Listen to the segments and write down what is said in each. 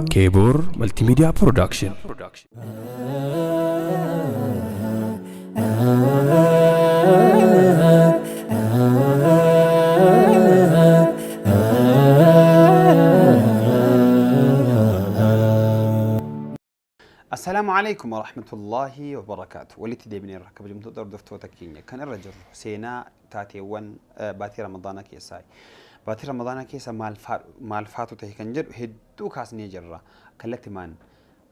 Keeboor Multimedia Production. Assalaamu alaikum warahmatullaahi wabarakaatu. Walitti deebineerra kabajamtoota hordoftoota keenya kan irra jirru seenaa taateewwan baatii Ramadaanaa keessaa. Baatii Ramadaanaa keessa maal faatu ta'e kan jedhu hedduu kaasnee jirra. Kallattimaan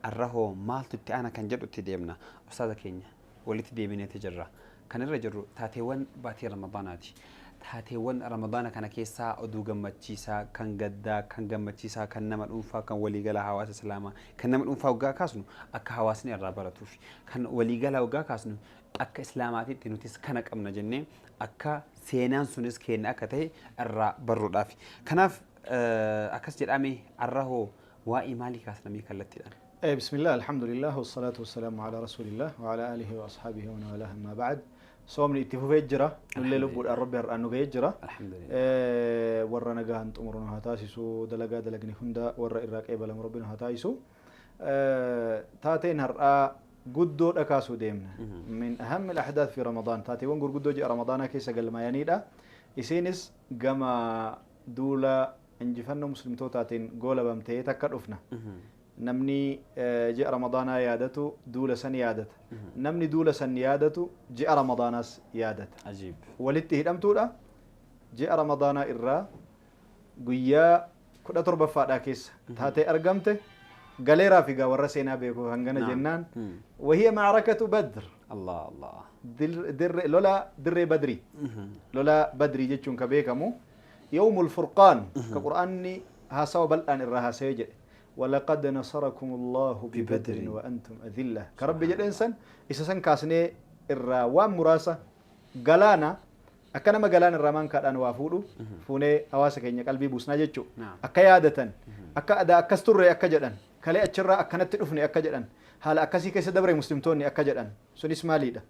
arra hoo maaltu itti aana kan jedhu itti deemna. Ustaaza keenya walitti deebineeti jirra. Kan irra jirru taateewwan baatii Ramadaanaati. Taateewwan Ramadaana kana keessaa oduu gammachiisaa, kan gaddaa, kan gammachiisaa, kan nama dhuunfaa, kan waliigalaa hawaasa Islaamaa, kan nama dhuunfaa hoggaa kaasnu akka hawaasni irraa baratuufi, kan waliigalaa hoggaa kaasnu akka Islaamaatitti nutis kana qabna jennee akka seenaan sunis keenna akka ta'e irraa barruudhaafi. Kanaaf akkas jedhaa mee arra hoo waa'ee maalii kaasna mee kallattiidhaan? Bismillah, alhamdulillah, wassalatu wassalamu ala rasulillah, wa ala alihi wa ashabihi wa man walah, amma ba'd. Soomni itti fufee jira. Nullee lubbuudhaan Rabbi har'aan nu ga'ee jira. Alhamdulillah. Warra nagahan xumuru nu haa taasisu. Dalagaa dalagne hunda warra irraa qeebalamu Rabbi nu haa taasisu. Taateen har'aa guddoo dhakaasuu deemna. Min ahammi al-ahdath fi Ramadaan. Taateewwan gurguddoo ji'a Ramadaanaa keessa galmaayaniidha. Isiinis gama duula injifannoo muslimtootaatiin goolabamtee takka dhufna. Namni ji'a Ramadaanaa yaadatu duula san yaadata. Namni duula san yaadatu ji'a Ramadaanaas yaadata. Ajiib. Walitti hidhamtuudha. Ji'a Ramadaanaa irraa guyyaa 17ffaadhaa keessa taatee argamte galeeraa fi gaa warra seenaa beeku hangana jennaan. Wahiya ma'arakatu Badr. Allah Allah. Lola dirree Badrii. Lola Badrii jechuun ka beekamu yawmul furqaan ka Qur'aanni haasawa bal'aan irraa haasa'ee jedhe. Walaqad nasarakum Allahu bibadrin wa antum adilla. Ka Rabbi jedheen san isa san kaasnee irraa waan muraasa galaana akka nama galaana irraa maankaadhaan waa fuudhu fuunee hawaasa keenya qalbii buusnaa jechuudha. Akka yaadatan, akka adaa akkas turre akka jedhan, kalee achirraa akkanatti dhufne akka jedhan, haala akkasii keessa dabre muslimtoonni akka jedhan, sunis maaliidha?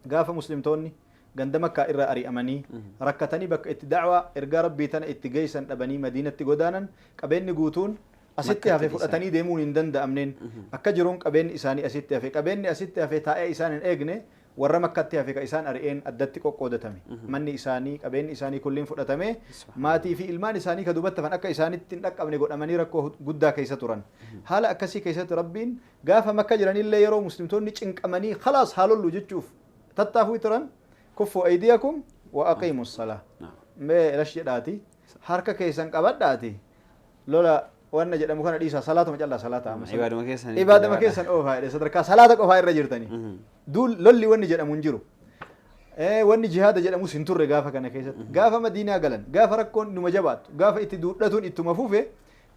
Gaafa muslimtoonni ganda Makkaa irraa ari'amanii, rakkatanii bakka itti da'waa ergaa Rabbii tana itti geessan dhabanii Madiinatti godaanan, qabeenni guutuun asitti Makkatti hafe dhiisan. Fudhatanii deemuun hin danda'amneen akka jiruun qabeenni isaanii asitti hafe. Qabeenni asitti hafe taa'ee isaan hin eegne, warra Makkatti hafe ka isaan ari'een addatti qoqqoodatame. Manni isaanii, qabeenni isaanii kulliin fudhatamee, maatii fi ilmaan isaanii ka duubatti hafan akka isaanitti hin dhaqqabne godhamanii rakkoo guddaa keessa turan. Haala akkasii keessatti Rabbiin gaafa Makka jiranillee yeroo muslimtoonni cinqamanii khalaas haa lollu jechuuf tattaafuu turan, kuffu aydiyakum wa aqiimu salaa. Mee lash jedhaati harka keessan qabadhaati lola wanna jedhamu kana dhiisaa, salaatuma callaa salaata amma. Ibaaduma keessan ibaadama keessan oofaa jedhe. Sadarkaa salaata qofaa irra jirtanii duul lolli wanni jedhamu hin jiru. Wanni jihaada jedhamus hin turre gaafa kana keessatti. Gaafa Madiinaa galan, gaafa rakkoon numa jabaattu, gaafa itti duudhatuun ittuma fufe,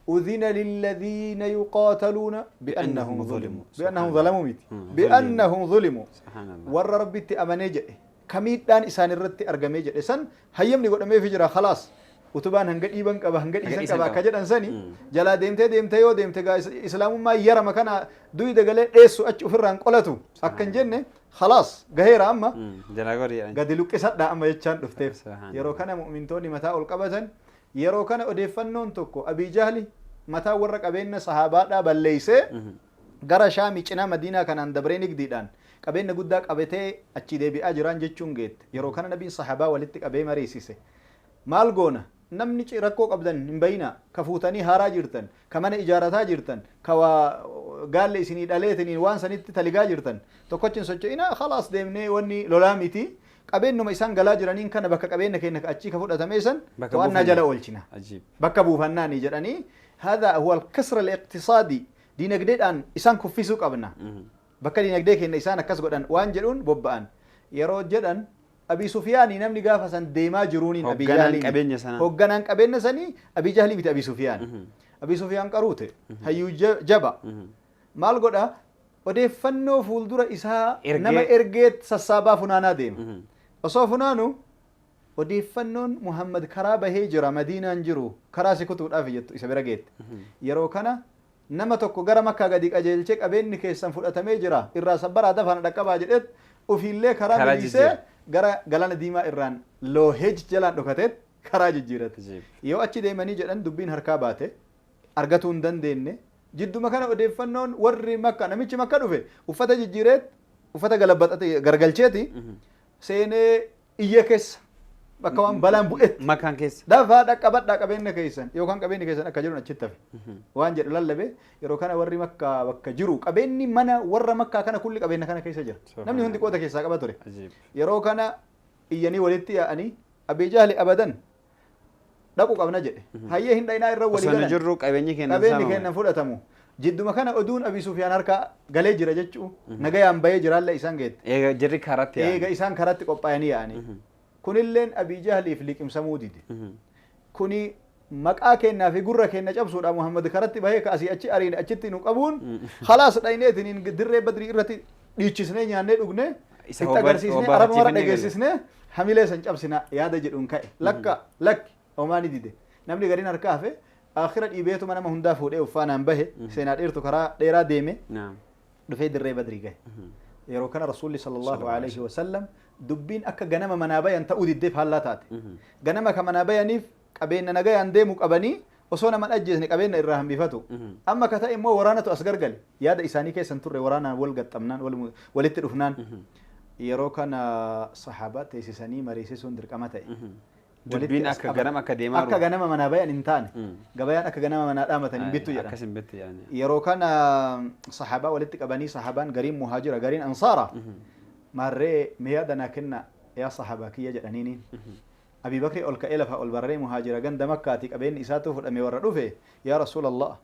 udhina lilladhiina yuqaataluuna bi'annahum zulimu, bi'annahum zalamuu miti, bi'annahum zulimu. Subhaanallah. Warra Rabbitti amanee jedhe kamiidhaan isaan irratti argamee jedhe san hayyamni godhameefi jira. Khalaas, utubaan hanga dhiiban qaba, hanga dhiisan dhiisan qaba akka qaba. jedhan sani jalaa deemtee deemtee yoo deemte gaa islaamummaa yarama kana duyda galee dheessu achi ofirraan qolatu akka hin jenne, khalaas gaheera amma Jalaa gori jedhan. Gadi luqqisadha amma jechaan dhufteef. Subhaanallah. Yeroo kana mu'mintoonni mataa ol qabatan. Yeroo kana odeeffannoon tokko Abii Jahli mataa warra qabeenya sahaabaadhaa balleeysee gara Shaami cinaa Madiinaa kanaan dabree nigdiidhaan qabeenya guddaa qabatee achii deebi'aa jiraan jechuun geette. Yeroo kana nabiin sahaabaa walitti qabee mariisise. Maal goona? Namni rakkoo qabdan hin bayinaa, ka fuutanii haaraa jirtan, ka mana ijaarataa jirtan, ka waa gaalli isinii dhaleetiniin waan sanitti taligaa jirtan, tokkochi hin socho'inaa. Khalaas, deemnee wanni lolaa miti, qabeenyuma isaan galaa jiraniin kana bakka qabeenya keenya ka achii ka fudhatame san Bakka to'annaa buufanna. jala oolchina. Ajiib. Bakka buufannaani jedhanii, hadha huwa al-kasr al-iqtisaadi, diinagdeedhaan isaan kuffisuu qabna, bakka diinagdee keenya isaan akkas godhan waan jedhuun bobba'an. Yeroo jedhan Abii Sufiyaanii namni gaafa san deemaa jiruuniin Abii Hogganaan Jahlii miti. Qabeenya sanaa. Hogganaan qabeenya sanii Abii Jahlii miti, Abii Sufiyaan. Abii Sufiyaan qaruute, hayyuu jaba. Maal godha? Odeeffannoo fuuldura isaa nama ergeet sassaabaa funaanaa deema. Osoo funaanu odeeffannoon Muhammad karaa bahee jira, Madiinaan jiru, karaa si kutuudhaaf jettu isa bira geette. Yeroo kana nama tokko gara Makkaa gadi qajeelchee, qabeenyi keessan fudhatamee jira, irraa sabbaraa dafaa na dhaqqabaa jedheet ofiillee karaa Karaa miliisee jijjiira. gara Galaana Diimaa irraan loohee jalaan dhokateet Karaa jijjiirate. Ajiib. Yoo achi deemanii jedhan dubbiin harkaa baate argatuu hin dandeenye. Jidduma kana odeeffannoon warri Makka, namichi Makka dhufe uffata jijjiireet, uffata galabbaxate gargalcheeti seenee iyya keessa bakka waan balaan bu'etti. Makaan keessa. Dafaa dhaqqabadhaa, qabeenya keessan yookaan qabeenyi keessan akka jiruun achitti hafe waan jedhu lallabe. Yeroo kana warri Makkaa bakka jiru, qabeenyi mana warra Makkaa kana kulli qabeenya kana keessa jira. Namni hundi qooda keessaa qaba ture. Ajiib. Yeroo kana iyyanii walitti yaa'anii, Abii Jahli abadan dhaqu qabna jedhe. Hayyee, hin dhayinaa, irra walii Osoo nu galan. jirru qabeenyi keenya Qabeenyi saamamu. keenya fudhatamu. Jidduma kana oduun Abii Sufyaan harkaa galee jira jechuu, nagayaan bahee jiraallee isaan geette. Eega jirri karatti yaa'an. Eega isaan karatti qophaa'anii yaa'anii. Kunilleen Abii Jahliif liqimsamuu dide. Kuni maqaa kennaa fi gurra keenya cabsuudha, Muhammad karatti bahee ka asii achi ariine achitti nu qabuun, khalaas, dhayneetiin dirree Badrii irratti dhiichisnee nyaannee dhugnee Isa itti agarsiisnee araba mara hobaafachiifnee dhageessisnee hamilee san cabsina yaada jedhuun ka'e. Lakka lakki homaa ni dide. Namni gariin harkaa hafe, akhira dhiibeetuma nama hundaa fuudhee uffaanaan bahe. Seenaa dheertu, karaa dheeraa deeme. Dhufee dirree Badrii gahe. Yeroo kana Rasuulli sallallahu alaihi wasallam dubbiin akka ganama manaa bayan ta'uu diddeef haallaa taate. Ganama ka manaa bayaniif qabeenya nagayaan deemu qabanii osoo nama hin ajjeesne qabeenya irraa hambifatu. Amma ka ta'e immoo waraanatu as gargale. Yaada isaanii keessan turre waraanaan wal gaxxamnaan, walitti dhufnaan. Yeroo kana sahaabaa teessisanii mariisisuun dirqama ta'e. Dubbiin Walitti as akka qaban. ganama akka deemaa Akka jiru. ganama manaa bayan hin taane. Gabayaan akka ganama manaa dhaamatan hin bittu jedhan. Akkas hin bittu jedhan. Yeroo kana sahaabaa walitti qabanii, sahaabaan gariin muhaajira, gariin ansaara, maarree mee yaada naa kenna yaa sahaabaa kiyya jedhaniini. Abii Bakri ol ka'ee lafaa ol bararee, muhaajira ganda Makkaati, qabeenyi isaatu fudhame warra dhufe, yaa Rasuula Allah,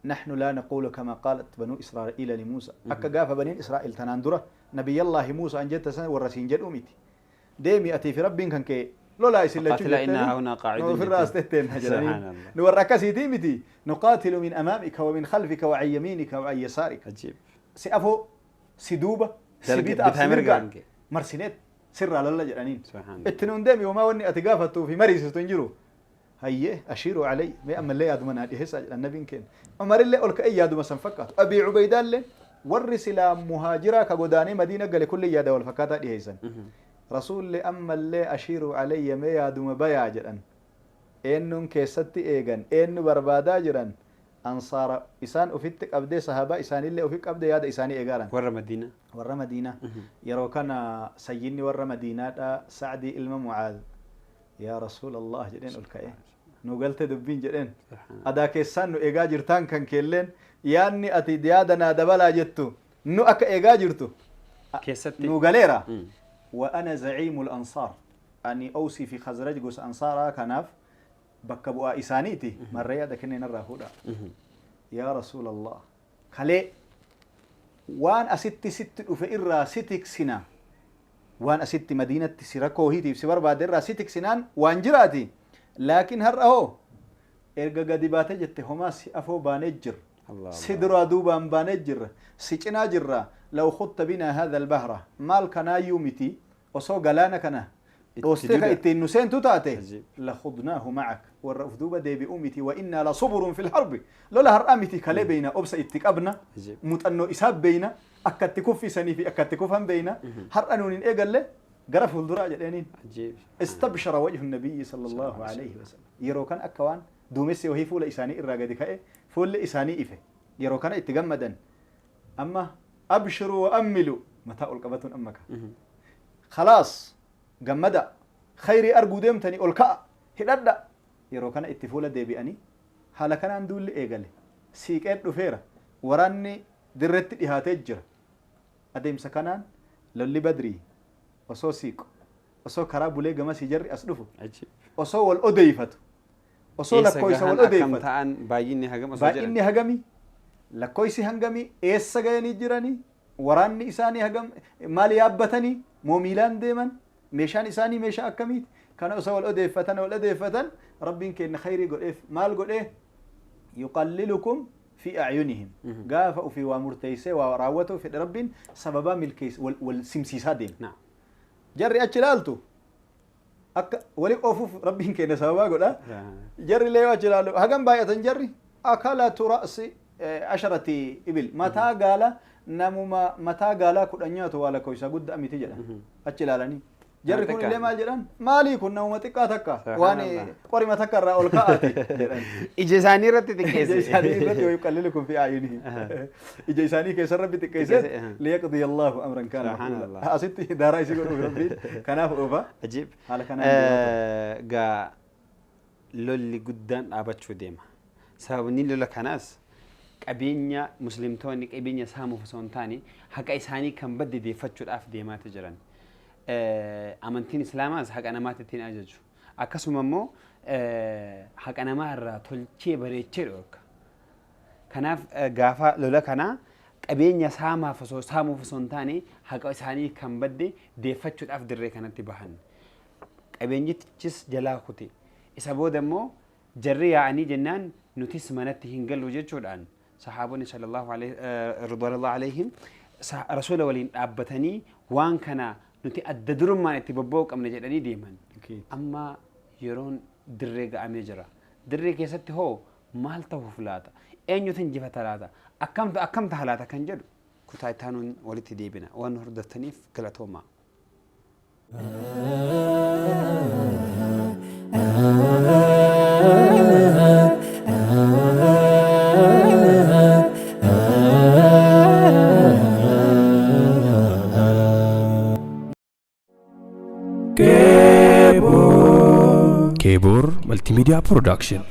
نحن لا نقول كما قالت بنو إسرائيل لموسى. akka gaafa baniin Israa'el tanaan dura نبي الله موسى an jette san warra siin jedhu miti. Deemi, atii fi rabbiin kan kee lolaa isin lachuu. فقاتلا إنا هنا قاعدون. Ofirraa as tetteenna jedhanii. سبحان الله. Nu warra akkasiitii miti. نقاتل من أمامك ومن خلفك وعن يمينك وعن يسارك. Ajiib. Si afoo, si duuba, si Dalga- bitaaf bitaa si mirgaan mirgaan kee. marsineet sirraa lolla jedhaniin. سبحان الله. Itti nuun deemi, homaa wanni ati gaafattuu fi mariisistu hin jiru. Hayyee, أشيروا علي, mee ammallee yaaduma naa dhiheessaa jedhan nabiin keenya. Umarillee ol ka'ee yaaduma san fakkaatu. Abii Ubaydaallee, warri silaa muhaajiraa ka godaanee Madiina gale kulli yaada wal fakkaataa dhiheessan. Rasuulli ammallee أشيروا علي, mee yaaduma bayaa jedhan. Eenyuun keessatti eegan, eenyu barbaadaa jiran? Ansaara isaan ufitti qabdee, sahabaa isaanillee ufi qabdee, yaada isaanii eegaaran. Warra Madiinaa. Warra Madiinaa. Yeroo kana sayyidni warra Madiinaadha Sacdii ilma Mucaad, yaa Rasuula Allah jedheen, ol ka'e. Nu galte dubbiin jedheen. Adaa keessaan nu eegaa jirtaan, kan keelleen yaanni ati yaada naa dabalaa jettu nu akka eegaa jirtu Keessatti. nu galeera. وأنا زعيم الأنصار, ani Awsii fi Khazraj gosa ansaaraa kanaaf bakka bu'aa isaaniiti, marree yaada kenneen irraa fuudha. Yaa Rasuula Allah, kalee waan asitti sitti dhufe irraa si tiksina, waan asitti Madiinatti si rakkoo hiitiif si barbaade irraa si tiksinaan waan jiraati. Laakiin har'a hoo erga gadi baate jette, homaa si afoo baanee jirra, Allah. Si duraa duubaan baanee jirra, si cinaa jirra. لو خضت بنا هذا البحر, maal kanaayyuu miti, osoo galaana kana Itti dhoostee ka duda. Ittiin nu seentu taate, Ajiib. لخضناه معك, warra uf duuba deebi'uu miti. وإنا لصبر في الحرب, lola har'aa miti, kalee beeyna, obsa itti qabna. Ajiib. Muuxannoo isaa beeyna, akka itti kuffisanii fi akka itti kufan beeyna. Har'a nuun hin eegalle, gara fuulduraa jedheeniin. Ajiib. استبشر وجه النبي صلى الله عليه وسلم. Yeroo kan akka waan duumessi wahii fuula isaanii irraa gadi ka'e, fuulli isaanii ife. Yeroo kana itti gammadan. Amma أبشروا وأملوا, mataa ol qabatuun amma ka خلاص, gammada, khayrii arguu deemtanii, ol ka'a, hidhadha. Yeroo kana itti fuula deebi'anii haala kanaan duulli eegale. Siiqeen dhufeera, waraanni dirretti dhihaatee jira. Adeemsa kanaan lolli Badrii osoo siiqu, osoo karaa bulee gamasii jarri as dhufu, Ajiib. osoo wal odeeyfatu, osoo Eessa lakkoofsa gahan, wal akkam odeeyfatu, ta'an, baay'inni hagam osoo baay'inni jedhan. hagami, lakkoofsi hangami, eessa gayanii jiranii, waraanni isaanii hagam, maal yaabbatanii moo miilaan deeman, meeshaan isaanii meeshaa akkamiiti, kana osoo wal odeeffatan, wal odeeffatan, rabbiin keenya khayrii godheef. Maal godhee? يقللكم في أعينهم. Gaafa ufii waa murteessee waa raawwatu fedhe, rabbiin sababaa milkeessa wal simsiisaa deema. Jarri achi ilaaltu akka wali oofuuf rabbiin keenya sababaa godha. Jarri illee yoo achi ilaalu hagam baay'atan jarri, أكلة رأس عشرة إبل, mataa gaala namuma mataa gaalaa 10 nyaatu waa lakkoofsa guddaa miti jedhan achi ilaalanii. Jarri kun illee maal jedhan? Maalii kun namuma xiqqaa takka waan Subhaanallah. qorima takka irraa ol ka'aati jedhan. Ija isaanii irratti Ija xiqqeesse. isaanii irratti ويقللكم في أعينهم. Ija isaanii keessa Rabbi xiqqeesse. Xiqqeesse, aha. ليقضي الله أمرا كان Subhaanallah. مفعولا. Asitti daaraa isii godhuuf Rabbiin kanaaf oofa. Ajiib. Haala kanaan deemaa ture. Gaa lolli guddaan dhaabachuu deema. Sababni lola kanaas qabeenya muslimtoonni qabeenya saamuuf osoo hin taane haqa isaanii kan badde deeffachuudhaaf deemaati jiran. Amantiin Islaamaas haqa namaatti ittiin ajaju. Akkasuma immoo haqa namaa irraa tolchee bareechee dhorka. Kanaaf gaafa lola kanaa qabeenya saamaaf osoo saamuuf osoo hin taane haqa isaanii kan badde deeffachuudhaaf dirree kanatti bahan. Qabeenyichis jalaa kute. Isa booda immoo jarri yaa'anii jennaan nutis manatti hin gallu jechuudhaan sahaabonni صلى الله عليه رضوان الله عليهم rasuula waliin dhaabbatanii waan kana nuti adda durummaan itti bobba'uu qabna jedhanii deeman. Amma yeroon dirree ga'amee jira. Dirree keessatti hoo maal ta'uuf laata? Eenyutu injifata laata? Akkamtu akkam ta'a laata kan jedhu kutaa itti aanuun walitti deebina. Waan hordoftaniif galatoomaa. Keebor Multimedia Production.